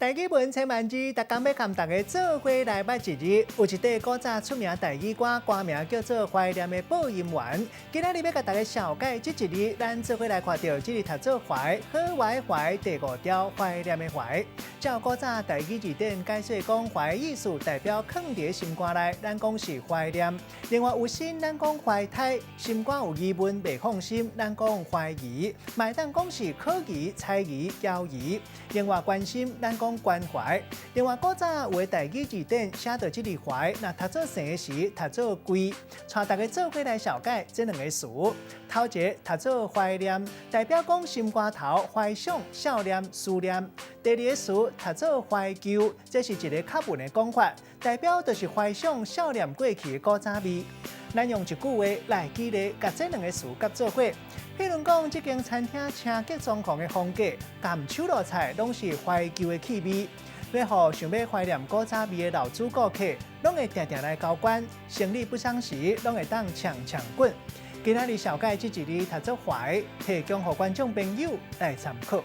台語文千萬字，逐工欲共大家做伙來捌一字。有一塊古早出名台語歌，歌名叫做《懷念的播音員》。今仔日欲共大家紹介這一字，咱做伙來看著這字讀做懷，好懷懷第五調懷念的懷。照古早台語字典解說講，懷意思代表囥佇心肝內，咱講是懷念。另外有心，咱講懷胎；心肝有疑問袂放心，咱講懷疑。嘛會當講是可疑、猜疑、猶疑。另外關心，咱講關懷。另外古早有的台語字典寫著這字懷，若讀做生時讀做歸。帶大家做伙來紹介這兩个詞。頭一个讀做懷念，代表講心肝頭懷想、想念、思念。第二个詞讀做懷舊，這是一个較文的講法，代表就是懷想、想念過去的古早味。咱用一句話來舉例，共這兩个詞結做伙。譬如講，這間餐廳清潔裝潢的風格，佮手路菜攏是懷舊的氣味。欲予想欲懷念古早味的老主顧客，攏會定定來交關，生理不爽時，攏會當嗆嗆滾。今仔日紹介這一字讀做懷，提供予觀眾朋友來參考。